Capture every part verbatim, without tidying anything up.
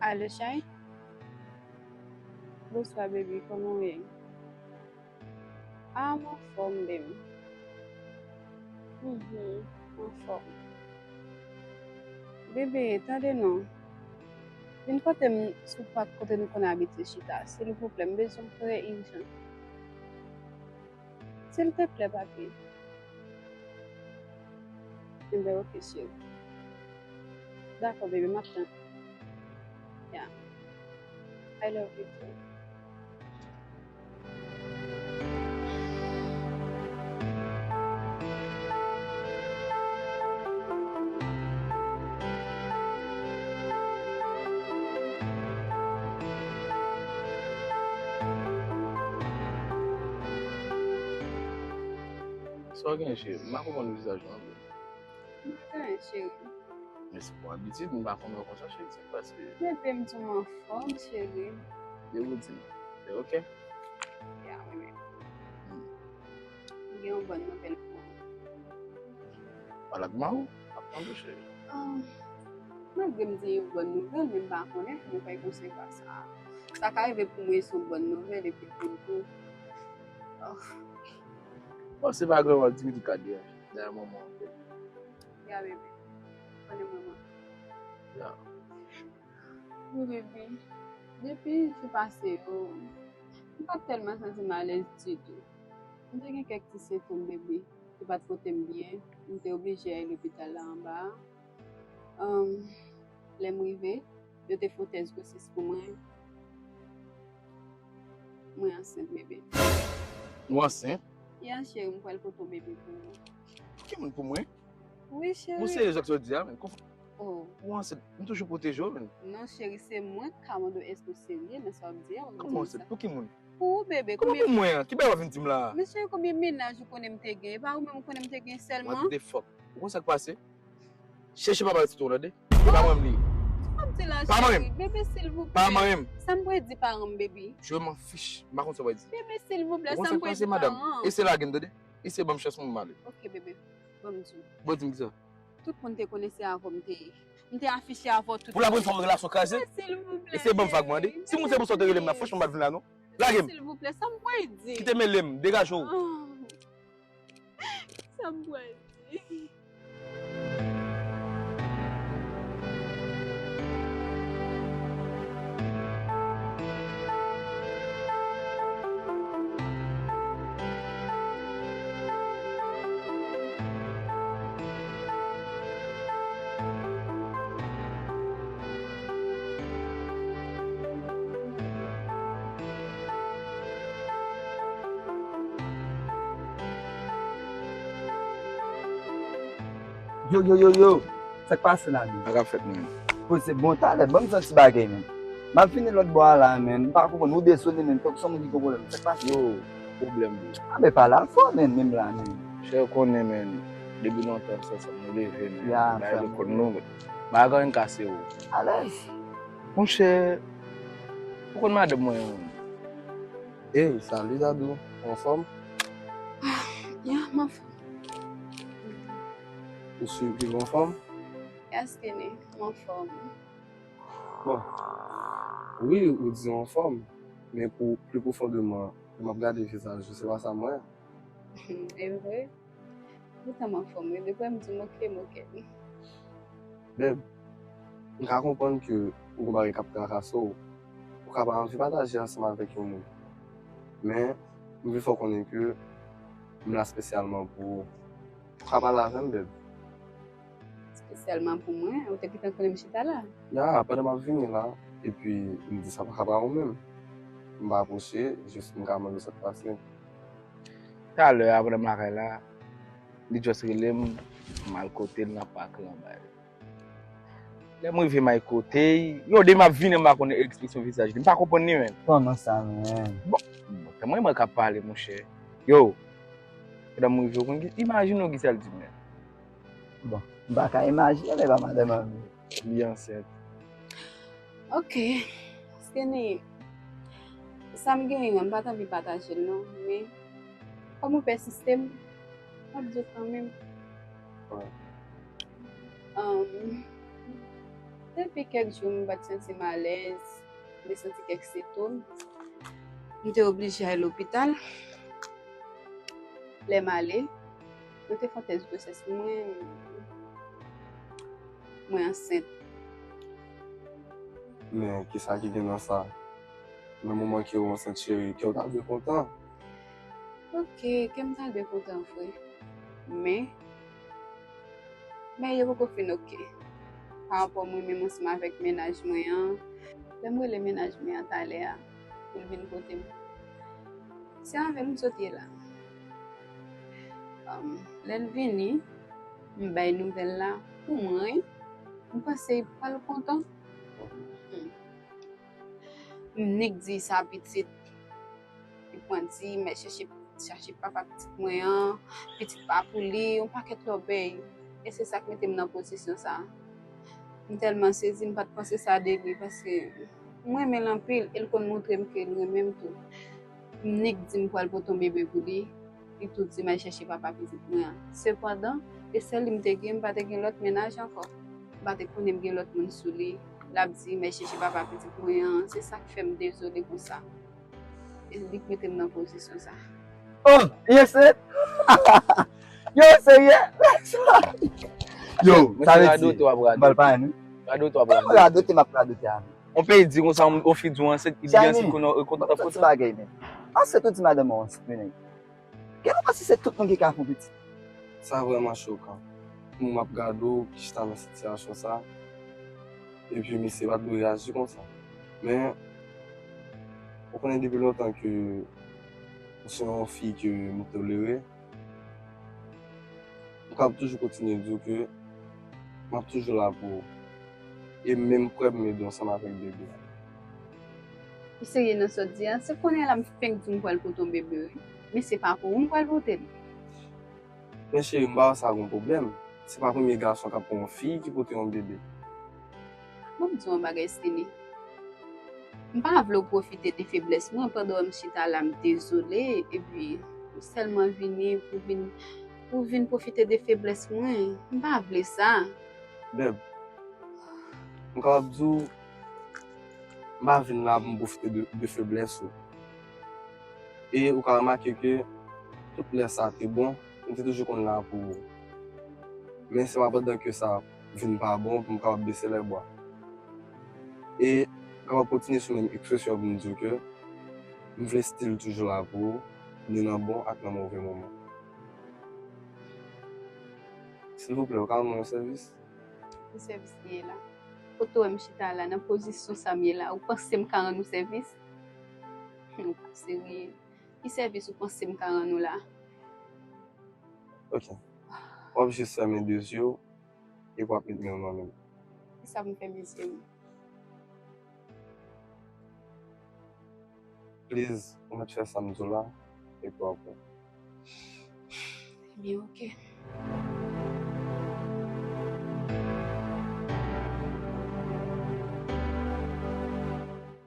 Alo, chay? Bonswa, baby. Kòman w ye? Ah, m anfòm, baby. Mhm, m anfòm. Bebe, tande non. Vin kote m sou pak kote nou konn abitye chita, silvouplè, m bezwen w trè ijan. Silteplè, papi. Enben, oke, cheri. Dakò, bebe, m ap tann. Yeah. I love you too. Sa w gen, cheri? M pa konprann vizaj ou anpil. M pa gen, cheri. Men se pou abitid, m pa konn wè konsa, cheri, sa k pase? Bebe, m di w m anfòm, cheri. Depi w di m, se oke. Ya, wi, wi. Hmm. M gen yon bòn nouvèl pou ou. Pale ak mari w, m ap tande w, cheri. Ah, malgre m di yon bòn nouvèl, men m pa konnen, mwen pa konn se kwa sa. Sa ka rive pou mwen se yon bòn nouvèl, epi pou l tou. Oh. Bon, se pa grav, Dimitri ka dèyè, dèyè manman an. Ya, bebe. Konnen manman. Ya. Wi, bebe. Depi jou pase yo, m pa t tèlman santi m alèz ditou. M te gen kèk ti sentòm, bebe, ki pa t pote m byen. M te oblije al lopital la anba a. Ahn, lè m rive, yo te fè yon tès gwosès pou mwen. Mwen ansent, bebe. Ou ansent? Ya, cheri, m pral pote yon bebe pou ou. Pou ki moun? Pou mwen? Wi, cheri. Ou serye ak sa w di a, menm? Konf- Oh. Ou ansent, m toujou pwoteje w, menm. Non, cheri, se mwen k ka mande w èske w serye nan sa w ap di a. Kòman w ansent? Pou ki moun? Pou ou, bebe. Kòman pou mwen an? Ki bagay w ap vin di m la a? Men cheri, konbyen mennaj ou konnen m te gen? E pa ou menm ou konnen m te gen sèlman? What the fuck? Ou konn sa k pase? Chèche papa pitit ou, tande? E pa mwen m li ye. Sa w ap di la, cheri? Pa mwen menm. Bebe, silvouplè. Pa mwen menm. Sa m pral di paran m, bebe? Je m'en fiche. M pa konn sa w pral di. Bebe, silvouplè, sa m pral di paran m? Ou konn sa k pase, madanm? Eseye lage m, tande? Eseye ban m chans pou m ale. Oke, bebe. Ban m di w. Bon, di m kisa? Tout moun te konnen se avè w m te ye. M te afiche avè w tout. Pou la premye fwa w relasyon kraze? Silvouplè. Eseye ban m vag mande. Si moun se pou sa w te rele m la, franchman, m pa t vin la, non. Lage m. Silvouplè, sa m pral di? Kite mele m, degaje w. Ah. Sa m pral di? Yo, yo, yo, yo. Sa k pase la, menm? Sa k ap fèt, menm? Poze bon talè, ban m santi bagay, menm. M ap vini lòt bò a la, menm. M pa konprann, ou dezole, menm. Tankou se yon moun ki gen pwoblèm. Sa k pase? Yo, pwoblèm, bro. A, men pale a fò, menm, menm la, menm. Chè, ou konnen, menm. Depi lontan, se ansanm nou leve, menm. Ya, bay frè lekòl nou, men. Bagay anyen kase, yo. Alèz. Monchè, ou konn madanm mwen an? Ey, salut, Dadou. Ou anfòm? Ah, ya, m anfòm. Ou sur ke w anfòm? Yes, Kenny, m anfòm. Bon. Wi, ou di w anfòm, men pou pli pwofondèman, lè m ap gade vizaj ou, se pa sa m wè. E vre? Poutan m anfòm, wi. Depi w wè m di m oke, m oke. Beb, m ka konprann ke ou gon bagay k ap trakase w. Ou ka pa anvi pataje ansanm avèk yon moun. Men, m vle fè w konnen ke m la espesyalman pou ou. Ou ka pale avè m, beb. Espesyalman pou mwen, ou te gentan konnen m chita la. Ya, pandan m ap vini la, epi m di sa pa ka pa ou menm. M pa apwoche, jis m ka mande w sa k pase. Talè a, pandan m lakay la, li just rele m, m al kote l nan pak lan bay. Lè m rive m al kote l, yo, depi m ap vini, m pa konn ekspresyon vizaj li. M pa konprann li menm. Kòman sa, menm? Bon, bon, tann mwen, mwen k ap pale, monchè. Yo, pandan m rive, ou konn ki, imajine w kisa l di m, menm. Bon, m pa ka imajine, men pa madanm an vre. Li ansent. Ok. Kenny, sa m genyen an, m pa t anvi pataje l non, men kòm ou pèsiste, m ap di w kanmenm. Wi. Ahn, Depi kèk jou, m pa t santi m alèz, m te santi kèk sentòm. M te oblije al lopital. Lè m ale, yo te fè yon tès gwosès pou mwen, mwen ansent. Men kisa ki gen nan sa? Nan moman ke w ansent, cheri, kè w ta dwe kontan. Ok, kè m ta dwe kontan vre. Men, men yo poko fin ok. Pa rapò mwen menm ansanm avèk mennaj mwen an. Lè m rele mennaj mwen an talè a, pou l vin kote m. Se avè l m sot ye la. Um, lè l vini, m bay nouvèl la pou mwen, wi. M panse l pral kontan. Hmm. M nik di sa pitit. Li pran di, m al chèche, chèche papa pitit mwen an, pitit pa pou li, yon pakèt lòbèy. E se sa k mete m nan pozisyon sa. M tèlman sezi, m pa t panse sa de li, paske m renmen l anpil, e l konn montre m ke l renmen m tou. M nik di m pral pote yon bebe pou li, li tou di m al chèche papa pitit mwen an. Sepandan, e sèl li m te gen, m pa te gen lòt mennaj ankò. M pa te konnen m gen lòt moun sou li. L ap di m al chèche papa pitit mwen an, se sa k fè m dezole konsa. E li k mete m nan pozisyon sa. Oh, li ansent? Yo, serye? Yo, sa vle di. Radote w ap radote. Bal pa nou. Radote w ap radote. Radote m ap radote a. On peyi di konsa, on fi di w ansent, li di ansent konnen ou kontan pou sa. Bagay men. Ansent ou di madanm ou ansent, men. Gen lè ou panse se tout moun ki ka fè yon pitit. Sa vrèman chokan. Pou mwen, m ap gade w ki chita nan sitiyasyon sa. Epi misye pa t dwe reyaji konsa. Men, ou konnen depi lontan ke ou se yon fi ke m tolere, m kab toujou kontinye di w ke m ap toujou la pou ou. E m menm prè pou m ede w ansanm avèk bebe a. Ou serye nan sa w di a? Se kounye a la m fenk di w m pral pote yon bebe wi. Men se pa pou ou m pral pote l. Men cheri, m pa wè sa gon pwoblèm. Se pa premye gason k ap pran yon fi ki pote yon bebe. Ban m di w yon bagay, Stanley. M pa vle w pwofite de feblès mwen pandan w wè m chita la, m dezole, epi ou sèlman vini pou vin, pou vin pwofite de feblès mwen. M pa vle sa. Beb, m kapab di w, m pa vin la pou m pwofite de, de feblès ou. E ou ka remake ke tout lè sa te bon, m te toujou konn la pou ou. Men se pa pandan ke sa vin pa bon pou m kapab bese lèbwa. E m kapab kontinye sou menm ekspresyon pou m di w ke m vle still toujou la pou ou, ni nan bon ak nan move moman. Silvouplè, ou ka rann mwen yon sèvis? Ki sèvis li ye la? Kote w wè m chita la, nan pozisyon sa m ye la, ou panse m ka rann ou sèvis? Ou pa serye. Ki sèvis ou panse m ka rann ou la? Ok. W ap jis fèmen de zye w epi w ap met men w nan men m. Kisa pou m fèmen zye m? Please, ou mèt fè sa m di w la, epi w ap wè. Ebyen, ok.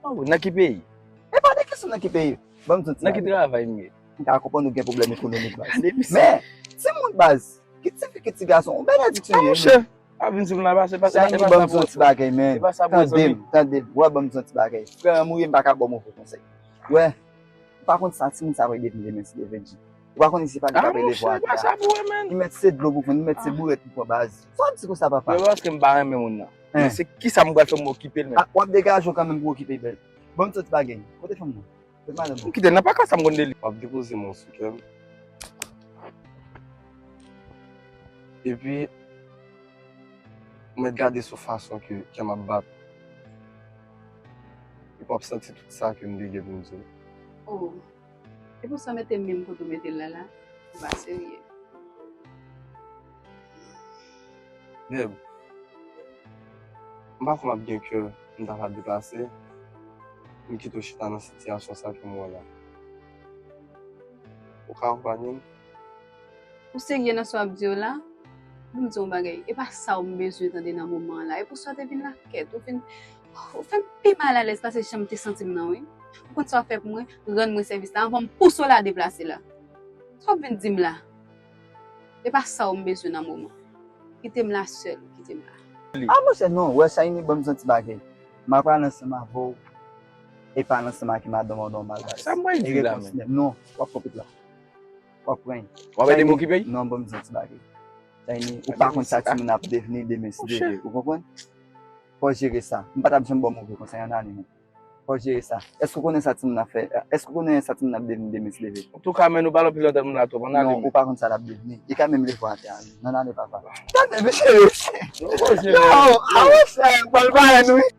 Oh, nan ki peyi? E pa de kesyon nan ki peyi. Ban m di w ti bagay. Nan ki travay m ye? M ka konprann ou gen pwoblèm ekonomik, baz. Men, timoun, baz, ki tifi, ki ti gason, ou bèl adiksyon ye. Monchè, pa vin sou m la, pa se pa sa. Ban m di w ti bagay, men. Tande m, tande m. Wè, ban m di w ti bagay. Frè m ou ye, m pa ka ba w move konsèy. Wè, ou pa konn sa timoun sa pral devni demen si Dye vle. Ou pa konn si se pa li k ap eleve w atè a. Li mèt se dlo pou pran, li mèt se bourèt pou pran, baz. Sa w ap di konsa, papa? Yo, paske m pa renmen moun nan. Men se kisa m pral fè m okipe l menm? W ap degaje w kanmenm pou okipe l, bèl. Ban m di w ti bagay. Kote fanm nan? Kote madanm nan? M kite l nan paka sa m konn de li. W ap depoze men w sou kè m. Epi, ou mèt gade sou fason ke kè m ap bat. Epi w ap santi tout sa ke m te gen pou m di w. Oh. E pou sa w mete m menm kote w mete l la la? Ou pa serye. Beb, m pa kwè m ap gen kè m ta va deplase, m kite w chita nan sitiyasyon sa ke m wè la. Ou ka akonpanye m? Ou serye nan sa w ap di yo la? Ban m di w yon bagay, e pa sa w m bezwen tande nan moman an la. E pou sa w te vin la kèt, ou vin, ou fè m pi malalèz pase jan m te santi m nan, wi. Ou konn sa w ap fè pou mwen? Rann mwen sèvis la anvan m pouse w la deplase la. Sa w ap vin di m la? E pa sa w m bezwen nan moman. Kite m la sèl, kite m la. Ah, monchè, non, wè, Shiny, ban m di yon ti bagay. M ap pale ansanm avè w, e pale ansanm ak madanm ou, non, mal bagay. Sa mwen di la, men. Non, w ap konprann la. W ap pran. W ap ede m okipe? Non, ban m di yon ti bagay. Shiny, ou pa konn sa timoun ap devni demen si Dye vle. Ou konprann? Fò w jere sa. M pa t ap janm ba w move konsèy an ale, men. Fò w jere sa. Èske w konnen sa timoun ap fè? Èske w konnen sa timoun ap devni demen si Dye vle? Antouka, men nou pa lòpilò tèt moun la twòp, ann ale. Non, ou pa konn sa l ap devni. Li ka menm leve atè a. Ann ale, papa. Gade, mesye, mesye. Yo, a wè sa, pral pale nou, wi.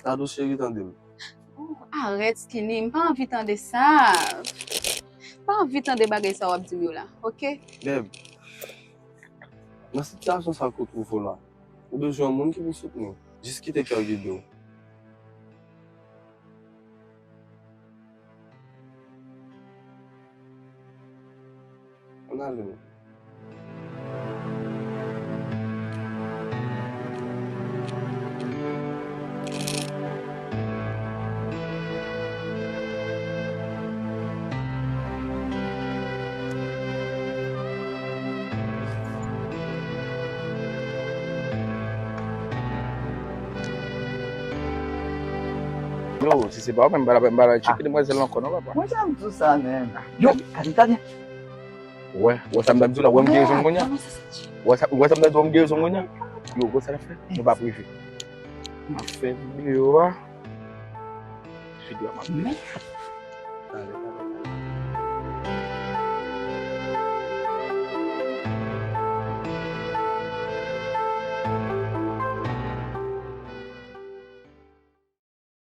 Dadou cheri, tande m. Oh, arèt, Skinny, m pa anvi tande sa. M pa anvi tande bagay sa w ap di m yo la, oke? Beb, nan sitiyasyon sa ke w twouve w la, ou bezwen yon moun ki pou soutni w. Jis kite kè w gide w. Ann ale. Yo, si se pa ou menm, m pa ta, m pa ta tcheke demwazèl la ankò non, papa. Mwen janm di w sa, menm. Yo, gade, gade. Wè, wè sa m t ap di w la, wè m gen rezon kounye a. Wè sa, wè sa m t ap di w, wè m gen rezon kounye a. Yo, wè sa n ap fè? Nou p ap rive. M ap fè videyo a. Videyo a m ap fè.